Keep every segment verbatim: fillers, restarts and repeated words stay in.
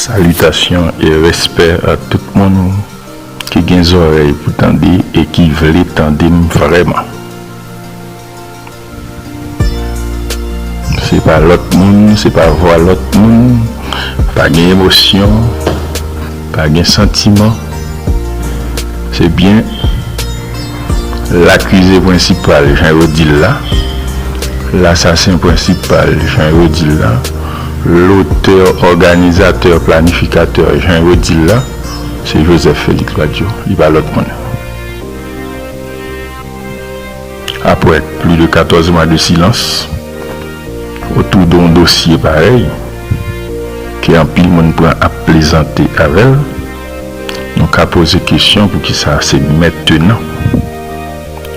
Salitasyon e respè a tout moun ki gen zòrèy pou tande e ki vle tande m vrèman. Se pa lòt moun, se pa vwa lòt moun, pa gen emosyon, pa gen santiman. Se byen lakize prensipal, jan yo di l la, lasasen prensipal, jan yo di l la, lotè, òganizatè, planifikatè, jan yo di l la, se Joseph Félix Badio, li pa lòt moun. Après plus de quatorze mois de silence autour de yon dosye parèy, ke anpil moun pran ap plezante avè l, nou ka poze kesyon poukisa se mentnan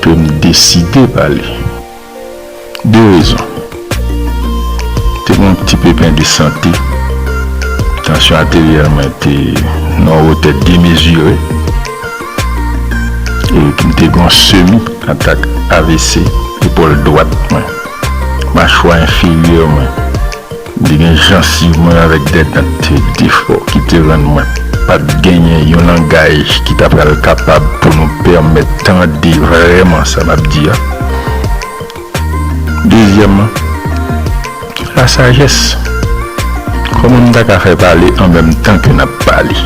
ke m deside pale. De rezon. Te gen yon ti pepen de sante. Tansyon ateryèl mwen te nan yon wotè demezire. E m te gen yon semi atak A V C, epòl dwat mwen. Machwa enferyè mwen. M te gen jansiv mwen avèk de dan te defò ki te rann mwen pa t genyen yon langaj ki ta pral kapab pou nou pèmèt tande vrèman sa m ap di a. Dezyèmman, lasajès. Kòman m ta ka fè pale an menm tan ke n ap pale?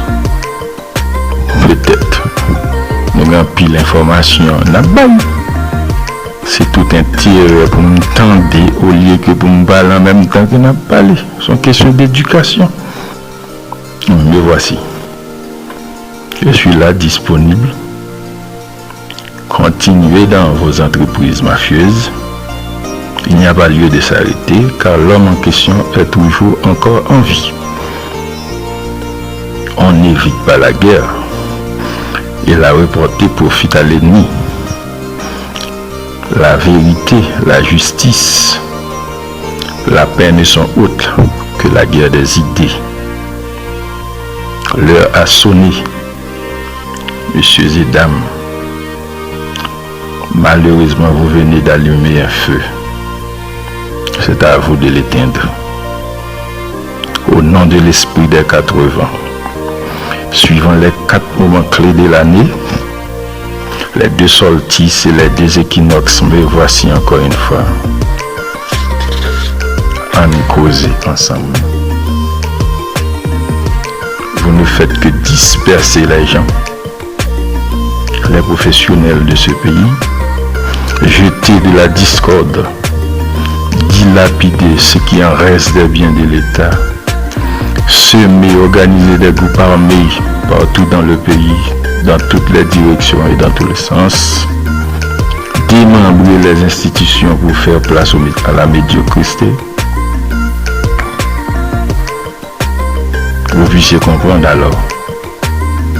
Petèt, nou gen anpil enfòmasyon n ap bay. Se tout enterè pou m tande olye ke pou m pale an menm tan ke n ap pale. Se yon kesyon dedikasyon. Me voici. Je suis là, disponible. Continuez dans vos entreprises mafieuses. Il n'y a pas lieu de s'arrêter, car l'homme en question est toujours encore en vie. On n'évite pas la guerre, et la reporter profite à l'ennemi. La vérité, la justice, la paix ne sont autres que la guerre des idées. L'heure a sonné, messieurs et dames. Malheureusement, vous venez d'allumer un feu. C'est à vous de l'éteindre. Au nom de l'esprit des quatre vents, suivant les quatre moments clés de l'année, les deux solstices et les deux équinoxes, me voici encore une fois en cause ensemble. Vous ne faites que disperser les gens, les professionnels de ce pays, jeter de la discorde, dilapider ce qui en reste des biens de l'État, semer, organiser des groupes armés partout dans le pays, dans toutes les directions et dans tous les sens, démembrer les institutions pour faire place au mé-, à la médiocrité. Vous puissiez comprendre alors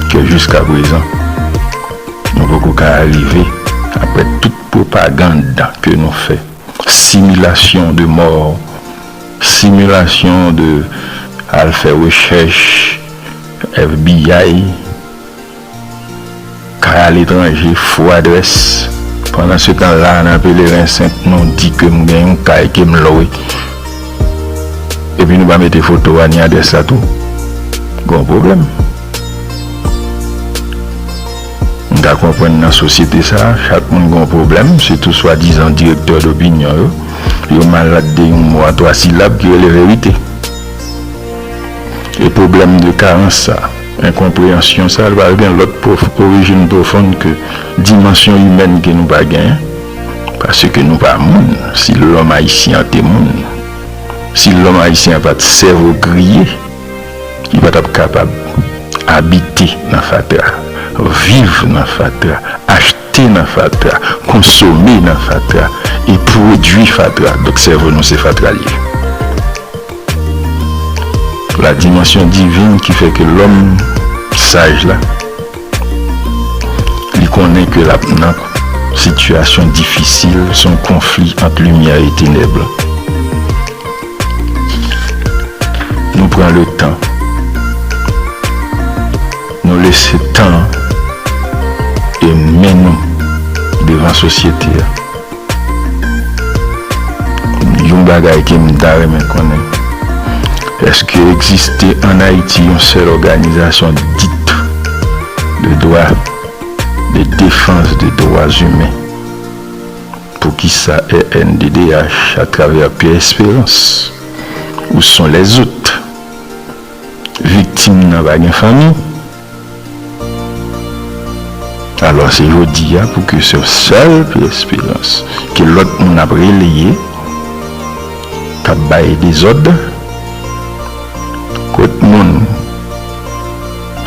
que jusqu'à présent, nou poko ka rive, apre tout pwopaganda ke nou fè, similasyon de mò, similasyon de al fè rechèch, F B I, kay aletranje, fo adrès. Pandan se tan la, nan Pelerin Sent, nou di ke m gen yon kay ke m lwe. Epi nou pa mete foto a ni adrès la tou. Gon pwoblèm. M ka konprann nan sosyete sa, chak moun gon pwoblèm, sitou swadizan direktè dopinyon yo. Yo malad de yon mo a twa silab ki rele verite. E pwoblèm de karans sa, enkonpreyansyon sa, li pa gen lòt pwof-, orijin pwofonn ke dimansyon imèn ke nou pa genyen. Paske nou pa moun. Si lòm ayisyen an te moun, si lòm ayisyen an pa t sèvo griye, li pa t ap kapab abite nan fatra, viv nan fatra, achte nan fatra, konsome nan fatra, e pwodui fatra. Donk, sèvo nou se fatra l ye. La dimansyon divin ki fè ke lòm saj la, li konnen ke l ap nan sitiyasyon difisil, se yon konfli ant limyè e tenèb. Nou pran le tan. Nou lese tan e men nou devan sosyete a. Yon bagay ke m ta renmen konnen, Èske egziste ann Ayiti yon sèl òganizasyon dit de dwa, de defans de dwa imen? Poukisa R N D D H, atravè Pierre Espérance, où sont les autres? Viktim nan pa gen fanmi? Alò, se jodi a pou ke se yon sèl Pierre Espérance, ke lòt moun ap releye, k ap bay dezòd, kot moun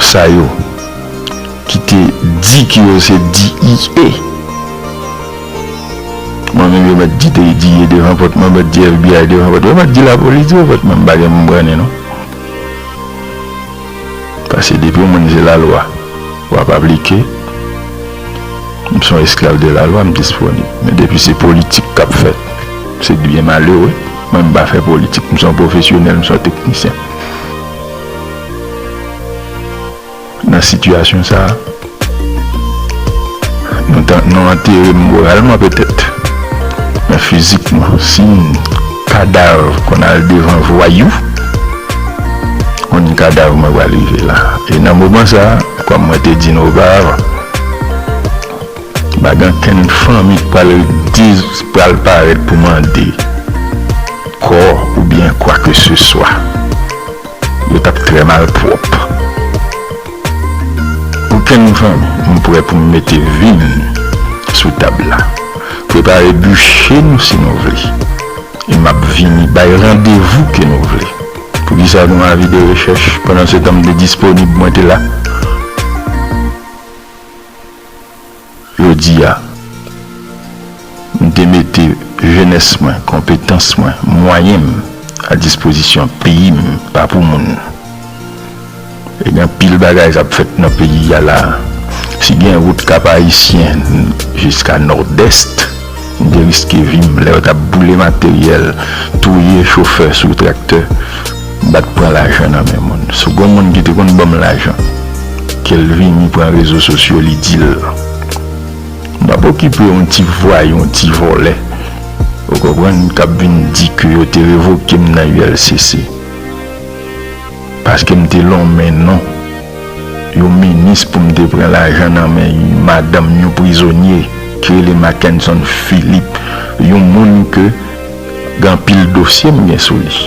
sa yo ki te di ke yo se D E A. Mwen menm, yo mèt di D E A devan pòt mwen, mèt di F B I devan pòt mwen, mèt di lapolis devan pòt mwen, m pa gen moun brannen non. Paske depi yon moun se lalwa, w ap aplike. M se yon esklav de lalwa, m disponib. Men depi se politik k ap fèt, se byen malere. Mwen, m pa fè politik, m se yon pwofesyonèl, m se yon teknisyen. Nan sitiyasyon sa a, nou ta, nou antere m moralman petèt, men fizikman, si yon kadav konn al devan vwayou, konn kadav mwen pral rive la. E nan moman sa a, kòm mwen te di nou oparavan, pa gen okenn fanmi k pral di, pral parèt pou mande kò oubyen kwa ke se swa. Yo t ap trè malpwòp. Okenn fanmi, m prè pou m mete vi m sou tab la. Prepare biche nou si nou vle. E m ap vini bay randevou ke nou vle. Poukisa nou avi de rechèch? Pandan se tan m te disponib, mwen te la. Jodi a, m te mete jenès mwen, konpetans mwen, mwayen m a dispozisyon peyi m, pa pou moun. E gen anpil bagay k ap fèt nan peyi a la. Si gen wout Kap Ayisyen jiska Nòdès, m te riske vi m lè yo t ap boule materyèl, touye chofè sou traktè, bat pran lajan nan men moun. Si w gen moun ki te konn ban m lajan, ke l vini pran rezo sosyo, li di l, m p ap okipe yon ti vwayou, yon ti vòlè, ou konprann, k ap vin di ke yo te revoke m nan U L C C. Paske m te lonmen non yon minis pou m te pran lajan nan men madanm yon prizonye ki rele Mackenson Philippe, yon moun ke gen anpil dosye m gen sou li.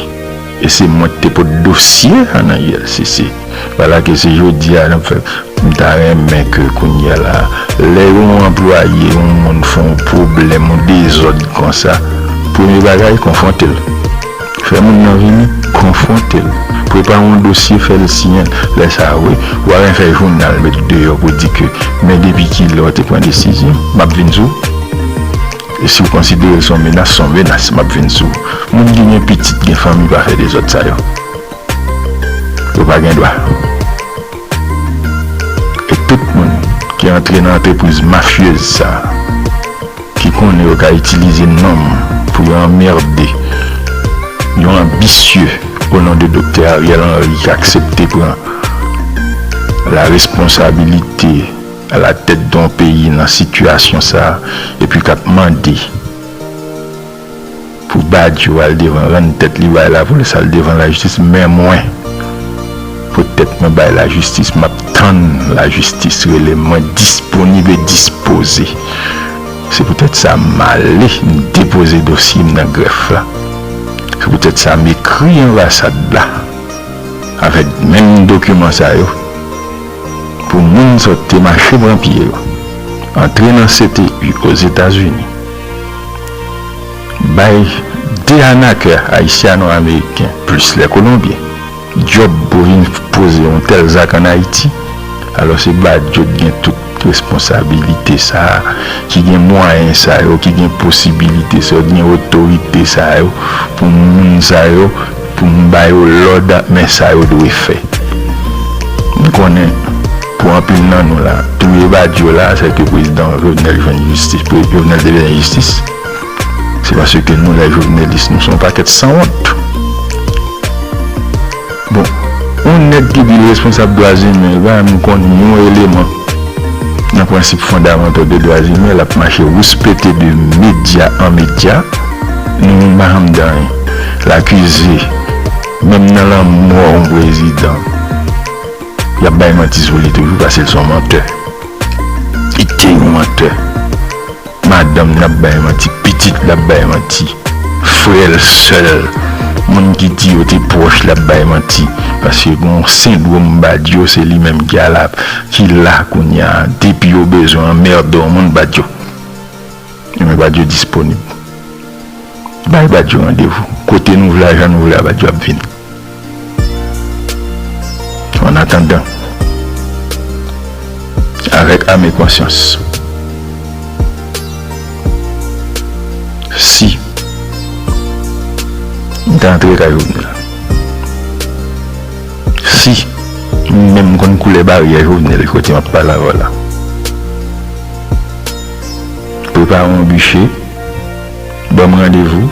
E se mwen ki te pot dosye a nan U L C C. Vwala ke se jodi a n ap fè. M ta renmen ke kounye a la, lè yon anplwaye, yon moun fè yon pwoblèm, yon dezòd konsa, premye bagay, konfwonte l. Fè moun nan vini, konfwonte l. Prepare yon dosye, fè l siyen l. Lè sa a, wi, w a fè jounal, met deyò pou di ke, men depi kilè w te pran desizyon, m ap vin sou ou. E si w konsidere l se yon menas, se yon menas, m ap vin sou ou. Moun ki gen pitit, gen fanmi, pa fè dezòd sa yo. Yo pa gen dwa. E tout moun ki antre nan antrepriz mafyez sa a, ki konnen yo ka itilize non m pou yo anmède yon anbisye o non de Doktè Ariel Henry ki aksepte pran la responsabilite a la tèt de yon peyi nan sitiyasyon sa a, epi k ap mande pou Badio al devan, rann tèt li bay lapolis, al devan lajistis, men mwen, pou tèt mwen bay lajistis, m ap tann lajistis rele m, mwen disponib e dispoze. Se poutèt sa m ale, m depoze dosye m nan grèf la. Se poutèt sa m ekri anbasad la avèk menm dokiman sa yo, pou moun sa yo te mache pran pye yo, antre nan C T U Ozetazini, bay de anakè ayisyano-ameriken, plis lè kolonbyen, djòb pou vin poze yon tèl zak ann Ayiti, alò se Badio ki gen tout responsabilite sa a, ki gen mwayen sa yo, ki gen posibilite sa yo, ki gen otorite sa yo, pou moun sa yo, pou m ba yo lòd, men sa yo dwe fè. M konnen, pou anpil nan nou la, touye Badio la, se ke prezidan Jovenel jwenn jistis, pre-, Jovenel te bezwen jistis. Se paske nou, lè jovenelis, nou se yon pakèt sanwont. Bon, yon nèg ki di l responsab dwa imen, li pa menm konn yon eleman nan prensip fondamantal de dwa imen, l ap mache rouspete de medya an medya, nou menm pa janm di anyen. L akize Menm nan lanmò yon prezidan, y ap bay manti sou li toujou, paske l se yon mantè. Li te yon mantè. Madanm n ap bay manti, pitit l ap bay manti, frè l, sè l, moun ki di yo te pwòch l ap bay manti, paske gen yon sendwòm Badio, se li menm ki ala, ki la kounye a, depi yo bezwen anmède yon moun, Badio. Ebyen, Badio disponib. Bay Badio randevou. Kote nou vle a, jan nou vle a, Badio ap vini. An atandan, avèk ame konsyans, si m ta antre kay Jovenel, si m menm konn koulè baryè Jovenel, kote m ap pale avè w la, prepare yon biche, ban m randevou,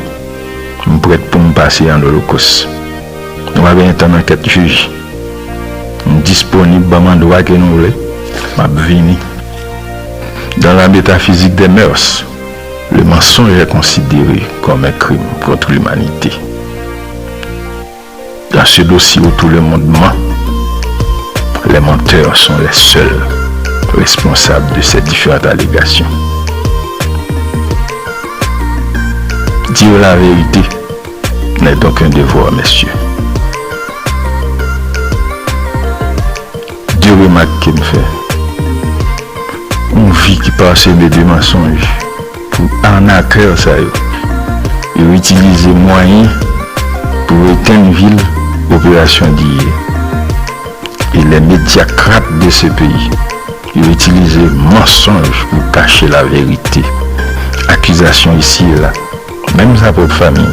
m prèt pou m pase an olokòs. Nou pa bezwen tann ankèt jij. M disponib, ban m andwa ke nou vle, m ap vini. Dans la métaphysique des mœurs, le mensonge est considéré comme un crime contre l'humanité. Dans ce dossier où tout le monde ment, les menteurs sont les seuls responsables de ces différentes allégations. Dire la vérité n'est donc un devoir, messieurs. De remak ke m fè. Yon vi ki paseme de mansonj pou arnakè sa yo. Yo itilize mwayen pou etenn vil operasyon diye. E les médiocrates de ce pays, yo itilize mansonj pou kache la verite. Akizasyon isi e la, menm sa pwòp fanmi,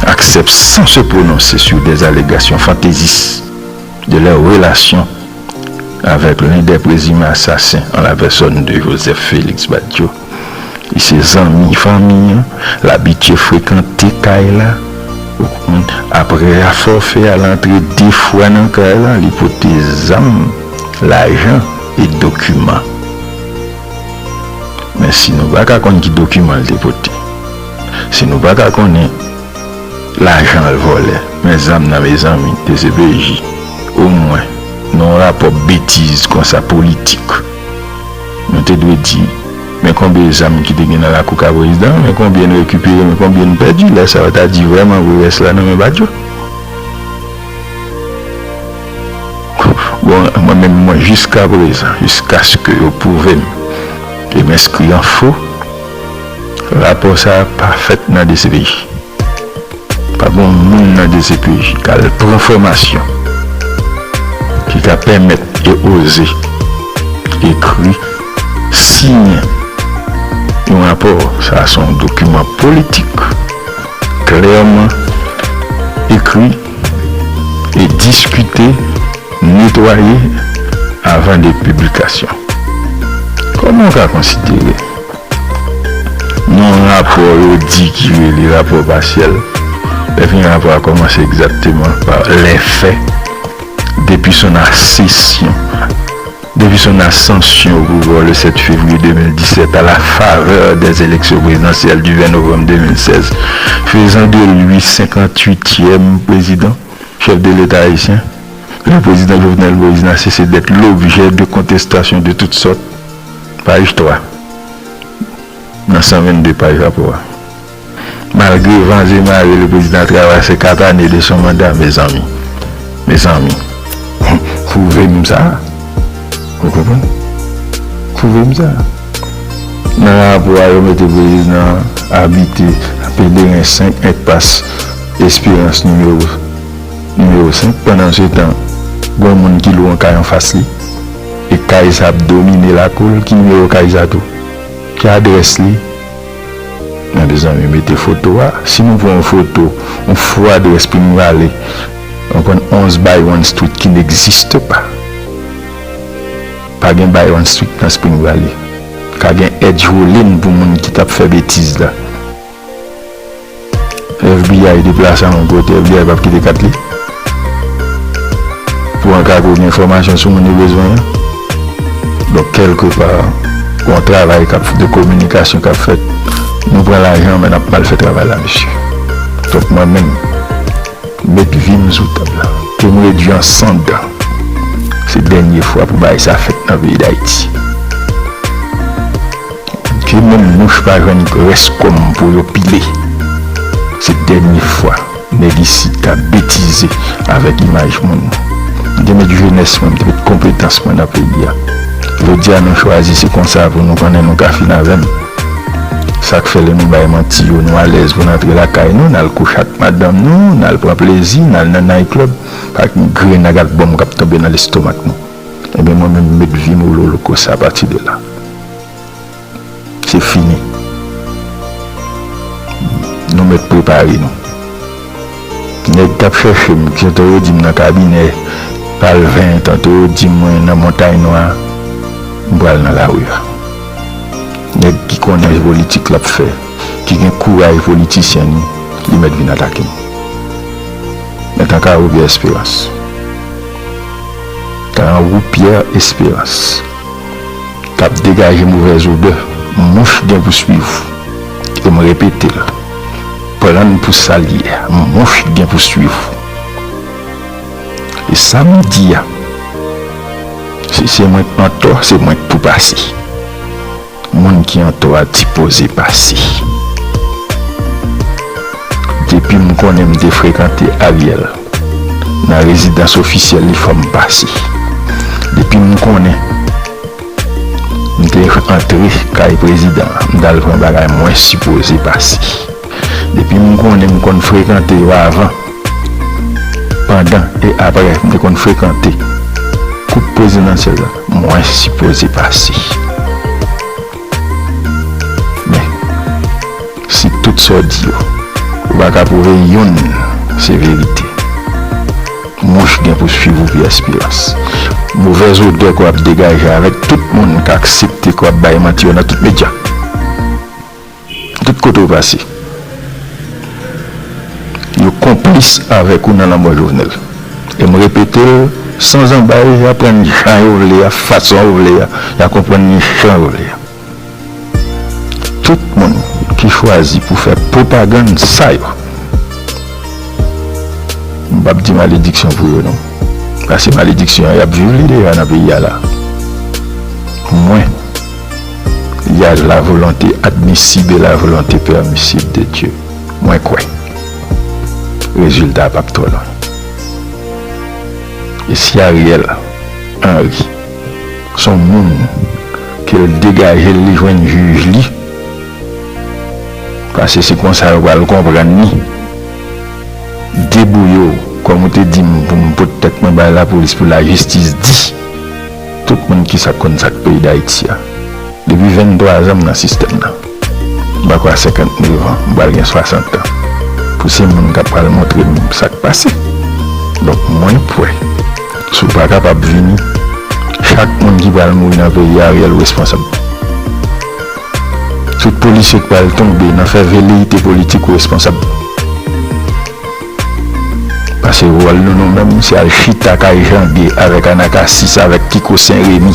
aksepte sans se prononcer sur des allégations fantaisistes de leur relation avec l'un des présumés assassins en la personne de Joseph Félix Badio. Li se zanmi fanmi an, l abitye frekante kay la. Ou konprann? Apre a fòfè a, l antre de fwa nan kay la, li pote zam, lajan e dokiman. Men si nou pa ka konn ki dokiman l te pote, si nou pa ka konnen lajan l vòlè, men zam nan, mezanmi, D C P J, omwen, nan yon rapò betiz konsa politik, nou te dwe di, men konbyen zam ki te gen nan lakou ka prezidan, men konbyen n rekipere, men konbyen n pèdi, lè sa yo ta di vrèman vre rès la nan men Badio. Bon, mwen menm, mwen, jiskaprezan, jiskaske yo pwouve m ke m enskri an fo, rapò sa a pa fèt nan D C P J. Pa gen moun nan D C P J k al pran fòmasyon ki ka pèmèt e oze ekri, siyen yon rapò. Sa a se yon dokiman politik, klèman ekri e diskite, netwaye avan de piblikasyon. Kòman w ka konsidere nan yon rapò yo di ki rele rapò pasyèl, lè fin rapò a kòmanse egzakteman pa les faits, depuis son accession, depuis son ascension au pouvoir le sept février deux mille dix-sept, à la faveur des élections présidentielles du vingt novembre deux mille seize, faisant de lui cinquante-huitième président, chef de l'État haïtien, le président Jovenel Moïse n'a cessé d'être l'objet de contestations de toutes sortes. Paj twa, nan san vennde paj rapò a. Malgre vents et marées, le président a traversé quatre années de son mandat, mezanmi. Mezanmi, pwouve m sa. Ou konprann? Pwouve m sa. Nan rapò a, yo mete prezidan an abite Peleren senk, Enpas Esperans nimewo, nimewo senk. Pandansetan, gen yon moun ki lwe yon kay anfas li. E kay sa ap domine lakou l. Ki nimewo kay sa tou? Ki adrès li? Men mezanmi, mete foto a. Si nou pran yon foto, yon fo adrès Spring Valley, nou konn onz Byron Street qui n'existe pas. Pa gen Byron Street nan Spring Valley. Ka gen Edge Rollin pou moun ki t ap fè betiz la. F B I deplase a yon kote, F B I p ap kite kat li pou ankadre gen enfòmasyon sou moun yo bezwen an. Donk, kèlkepa, gon travay k ap, de kominikasyon k ap fèt. Nou pran lajan, men n ap mal fè travay la, mesye. Donk, mwen menm, Met vi m sou tab la. Ke m redui an sand. Se dènye fwa pou bagay sa fèt nan peyi Dayiti. Ke menm mouch pa jwenn rès kò m pou yo pile. Se dènye fwa nèg isit ka betize avèk imaj moun. M te met jenès mwen, m te met konpetans mwen nan peyi a. Jodi a nou chwazi se konsa pou nou konnen nou ka fin avè m. Sa k fè lè nou bay manti yo, nou alèz pou n antre lakay nou, n al kouche ak madanm nou, n al pran plezi, n al nan night club, ak grenn ak albòm k ap tonbe nan lestomak nou. Ebyen, mwen menm, m met vi m o loloko sa apati de la. Se fini. Nou mèt prepare nou. Nèg k ap chèche m, tantò yo di m nan kabinè Palven, tantò yo di m mwen nan Montay Nwa, m pral nan lari a. Nèg ki konnen politik l ap fè, ki gen kouraj politisyen li, li mèt vin atake m. Men tankou Pierre Espérance. Tankou Pierre Espérance. K ap degaje movèz odè, mouch gen pou swiv ou. E m repete l, pran n pou sa l ye a, mouch gen pou swiv ou. E sa m di a, si se mwen k antò, se mwen k pou pase. Moun ki antò a dipoze pase. Depi m konnen m te frekante Ariel nan rezidans ofisyèl li, fò m pase. Depi m konnen m te antre kay prezidan an, m t al pran bagay, mwen sipoze pase. Depi m konnen m konn frekante yo avan, pandan e apre m te konn frekante koup prezidansyèl la, mwen sipoze pase. Men, si tout sa w di yo, ou pa ka pwouve yonn se verite, mouch gen pou swiv ou, Pierre Espérance. Movèz odè ke w ap degaje avèk tout moun k aksepte ke w ap bay manti yo nan tout medya. Tout kote w pase, yo konplis avèk ou nan lanmò Jovenel. E m repete l san zanbay, y a pran n jan yo vle a, fason yo vle a, y a konprann n jan yo vle a. Tout moun ki chwazi pou fè pwopagann sa yo, m p ap di malediksyon pou yo non. Paske malediksyon an, y ap viv li deja nan peyi a la. Mwen, il y a la volonté admissible et la volonté permissible de Dieu. Mwen kwè rezilta a p ap twò lwen. E si Ariel Henry se yon moun ke l degaje l, li jwenn jij li, paske se konsa yo pral konprann li, debouye w, kòm ou te di m pou m pot tèt mwen bay lapolis pou lajistis di tout moun kisa k konn sa k peyi Dayiti a. Depi venntwa zan m nan sistèm nan. M pa kwè a senkantnèf an, m pral gen swasant an. Pou se moun k ap pral montre m sa k pase. Donk, mwen kwè, si w pa kapab vini, chak moun ki pral mouri nan peyi a, Ariel ou responsab. Tout polisye k pral tonbe nan fè veleyite politik ou responsab. Paske wòl nou, nou menm, se al chita kay Jan Gay avèk Anakasis, avèk Kiko Sen Remi,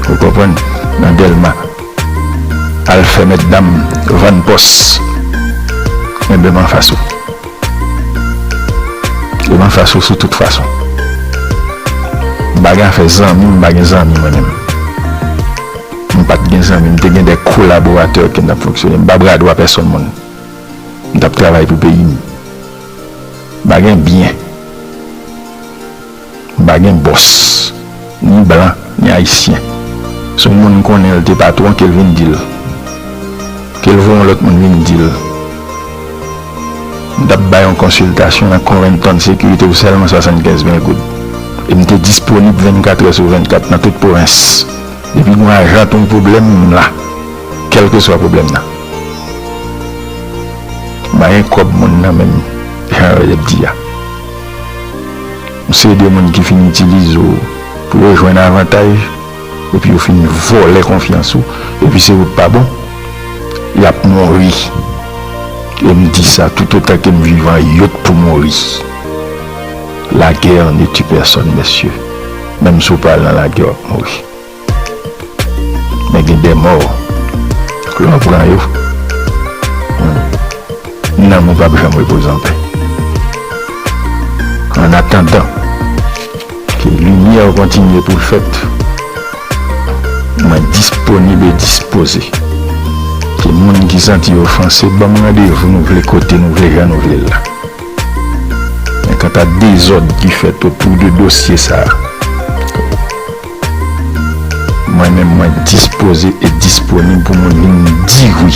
ou konprann, nan Dèlma. Al fè mètdam vann pòs. Enben, m anfas ou. E m anfas ou sou tout fason. M pa gen afè zanmi, m pa gen zanmi mwen menm. M pa t gen zanmi, m te gen de kolaboratè ke n t ap fonksyone. M pa bradwa pèsonn moun. M t ap travay pou peyi m. M pa gen byen. M pa gen bòs. Ni blan, ni ayisyen. Si yon moun konnen l te patwon, ke l vin di l. Ke l voye yon lòt moun vin di l. M t ap bay yon konsiltasyon nan Covington Sécurité pou sèlman swasannkenz mil goud. E m te disponib vennkat è sou vennkat nan tout pwovens. Depi gen yon ajan t yon pwoblèm, m la. Kèlkeswa pwoblèm nan. M pa gen kòb moun nan men m, jan yo ap di a. M se de moun ki fin itilize w pou yo jwenn avantaj, epi yo fin vòlè konfyans ou, epi se wout pa bon, y ap mouri. E m di sa, toutotan ke m vivan, yo t pou mouri. La guerre ne tue personne, mesye. Menm si w pa al nan lagè, w ap mouri. Men gen de mò, lè w pran yo, hmm, nanm ou p ap janm repoze anpè. An atandan ke limyè kontinye pou l fèt, mwen disponib e dispoze ke moun ki santi yo ofanse ban m randevou nou vle, kote nou vle, jan nou vle l la. Men kanta dezòd ki fèt otou de dosye sa a, mwen menm mwen dispoze e disponib pou moun vin di wi.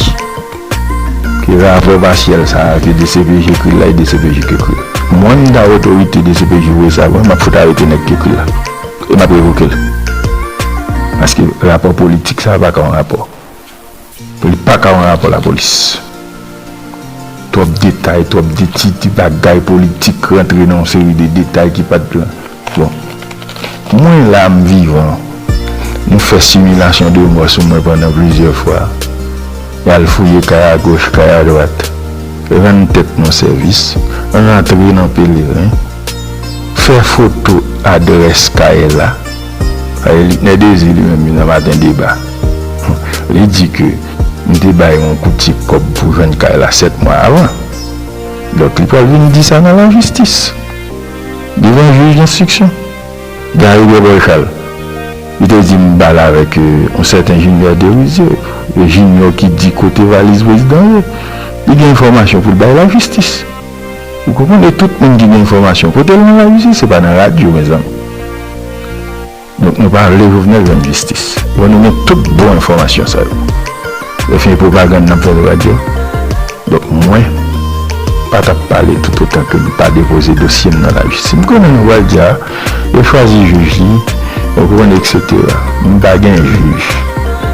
Ke rapò pasyèl sa a ke D C P J ekri l la, e D C P J k ekri l. Mwen m ta otorite D C P J voye sa, mwen m ap fout arete nèg k ekri l la. E m ap revoke l. Paske rapò politik sa a pa ka yon rapò. Li pa ka yon rapò lapolis. Twòp detay, twòp de ti, ti bagay politik rantre nan yon seri de detay ki pa t lan. Bon. Mwen la, m vivan. Nou fè similasyon de mò sou mwen pandan plizyè fwa. Y al fouye kay agoch, kay adwat. Rann tèt nou sèvis. Rantre nan Pelerin. Fè foto adrès kay la. Paske Liknè Dezi li menm, li nan Maten Deba. Li di ke m te bay yon koutye kòb pou jwenn kay la sèt mwa avan. Donk, li pral vin di sa nan lajistis. Devan jij enstriksyon. Gary Pierre Paul Charles. Li te di m pale avèk, euh, yon sèten Junior Derizier. E Junior ki di kote valiz prezidan ye. Li gen enfòmasyon pou l bay lajistis. Ou konprann? E tout moun ki gen enfòmasyon, kote l nan lajistis? Se pa nan radyo, mezanmi. Donk, nou pa vle Jovenel jwenn jistis. Bon, nou gen tout bon enfòmasyon sa yo. Yo fè pwopagann nan fè nan radyo. Donk, mwen pa t ap pale toutotan ke m pa depoze dosye m nan lajistis. M konnen nou pral di a, yo chwazi jij li, ou konprann, etsetera. M pa gen jij.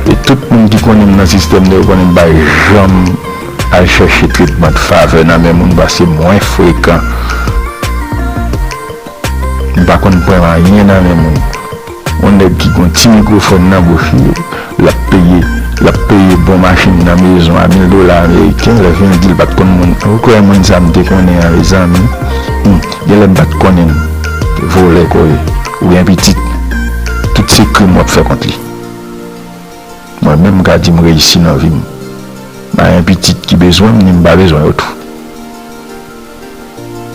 E tout moun ki konnen m nan sistèm nan, yo konnen m pa janm al chèche tretman de favè nan men moun, paske mwen frekan. M pa konn pran anyen nan men moun. Yon nèg ki gon ti mikwofòn nan bouch li, l ap peye, l ap peye bon machin nan mezon a mil dola ameriken, lè fini di l pa t konn moun. Ou kwè moun sa m te konnen an, mezanmi? Hmm, genlè m pa t konnen l. Vòlè kò ye. Ou gen pitit. Tout se krim w ap fè kont li. Mwen menm, m ka di m reyisi nan vi m. M pa gen pitit ki bezwen m, ni m pa bezwen yo tou.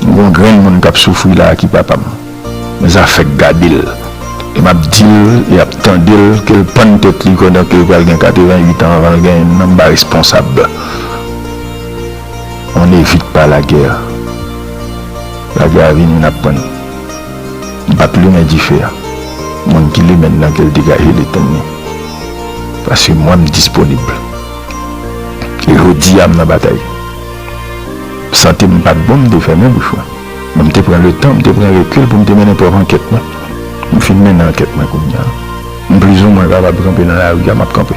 M gon grenn moun k ap soufri la a ki papa m. Men sa fèk gade l. E m ap di l, e ap tande l, ke l pann tèt li pandan ke l pral gen katreventuit an, anvan l gen youn nan, m pa responsab. On n'évite pas la guerre. Lagè a vini, n ap pran l. M p ap limen dife a. Moun ki limen l nan, ke l degaje l etenn li. Paske mwen, m disponib. E jodi a, m nan batay. Sante m pa t bon, m te fèmen bouch mwen. Men m te pran letan, m te pran rekil pou m te mennen pwòp ankèt mwen. M fin mennen ankèt mwen kounye a. M plizoumwen kapab kanpe nan lari a, m ap kanpe.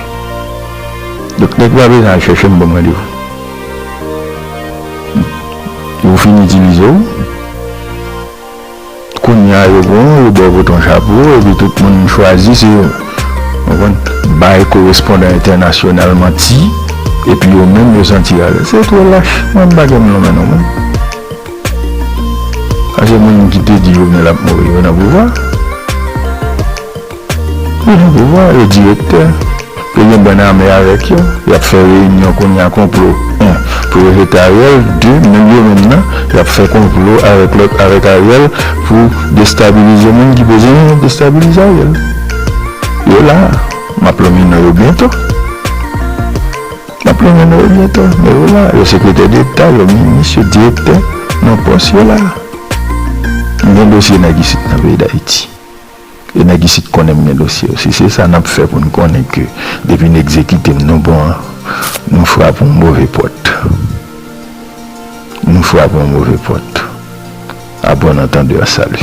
Donk, nèg pa bezwen al chèche m, ban m randevou. Yo fin itilize w. Kounye a, yo pran w, yo ba w pote yon chapo, epi tout moun chwazi, se yo. Ou konprann? Bay korespondan entènasyonal manti, epi yo menm, yo santi alèz. Se twò lach. Mwen, m pa gen m lonmen non, mwen. Paske moun ki te di Jovenel ap mouri, yo nan pouvwa. Yo nan pouvwa, yo direktè. Yo gen bann ame avèk yo. Y ap fè reyinyon kounye a, konplo, en, pou yo jete Ariel. De, menm yo menm nan, y ap fè konplo avèk lòt, avèk Ariel, pou destabilize moun ki bezwen destabilize Ariel. Yo la, m ap lonmen non yo byento. M ap lonmen non yo byento, men yo la, yo sekretè deta, yo minis, yo direktè, nan pòs yo la. M gen dosye nèg isit nan peyi Dayiti. E nèg isit konnen m gen dosye yo. Si se sa n ap fè pou n konnen ke depi n egzekite m, nou bon an, nou frape yon move pòt. Nou frape yon move pòt. À bon entendeur, salut.